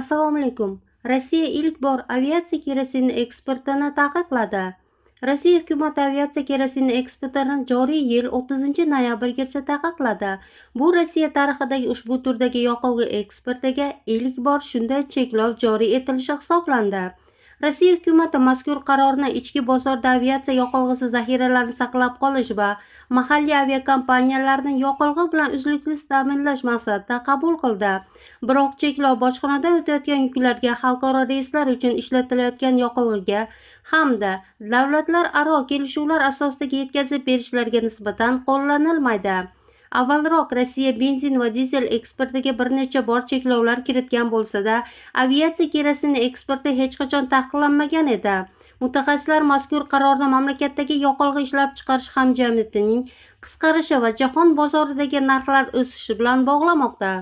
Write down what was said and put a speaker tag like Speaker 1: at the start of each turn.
Speaker 1: Assalomu alaykum. Rossiya ilk bor aviatsiya kerosini eksportini taqiqladi. Rossiya hukumati aviatsiya kerosini eksportini joriy yil 30-noyabrgacha taqiqladi. Bu Rossiya tarixidagi ushbu turdagi yoqilg'i eksportiga ilk bor shunday cheklov joriy etilishi hisoblandi. Rossiya hukumati mazkur qarorni ichki bozorda aviatsiya yoqilg'isi zaxiralarini saqlab qolish va mahalliy aviakompaniyalarni yoqilg'i bilan uzluksiz ta'minlash maqsadida qabul qildi. Biroq cheklov bojxonadan o'tayotgan yuklarga, xalqaro reyslar uchun ishlatilayotgan yoqilg'iga hamda davlatlararo kelishuvlar asosidagi yetkazib berishlarga nisbatan qo'llanilmaydi. Avvalroq Rossiya benzin va dizel eksportiga bir necha bor cheklovlar kiritgan bo'lsa-da, aviatsiya kerosini eksporti hech qachon taqiqlanmagan edi. Mutaxassislar mazkur qarorni mamlakatdagi yoqilg'i ishlab chiqarish hamjamiyatining qisqarishi va jahon bozoridagi narxlar o'sishi bilan bog'lamoqda.